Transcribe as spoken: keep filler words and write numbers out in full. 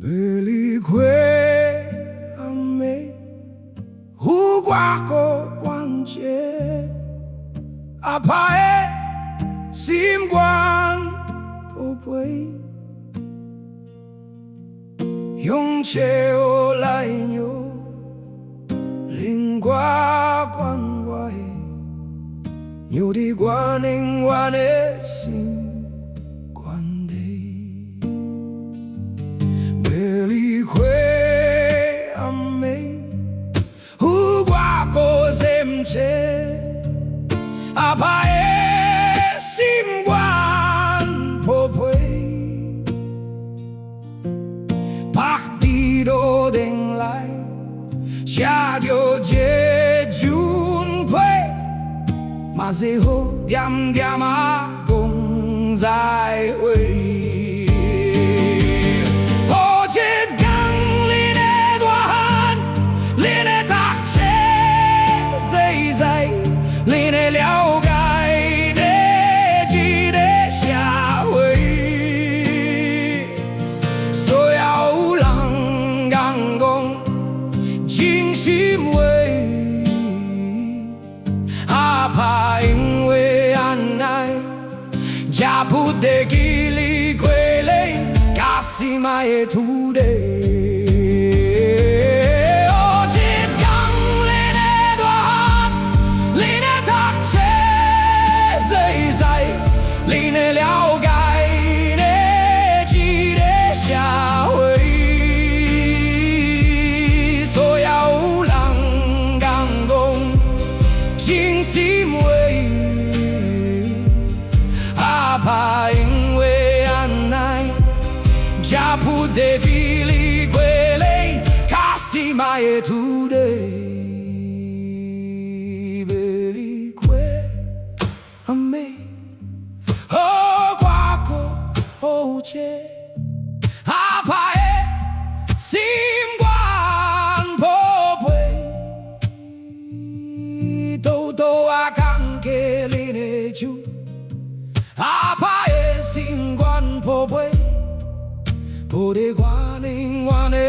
Belikwe ame, ugwako kwanje, apae simgwan popwe. Yongche olainyo, lingwa kwangwae, nyudi gwaning wane simgwande. Belikwe ame, ugwako zemche, apae simgwan popwe. Pakdido denglai, shagyo jejun pwe, mazeho diam diama gongzai we. Ojit gang line dwahan, line takche zeizai, line liao gai de ji de shia we. Soya ulang gangong jing shim we. Apa ingwe anai, jabu de gili kwele, kasima e tude. Ojit gang line dwahan, line takche zeizai, line liao gai ne ji de shia we. Soya ulang gangong jing simwe. Apa ingwe anai, japu devili kwele, kasima e tude. Belikwe ame, okwako oche, apae simgwan popwe. Toto akanke lineju, apae simgwan popwe. Pode gwaning wane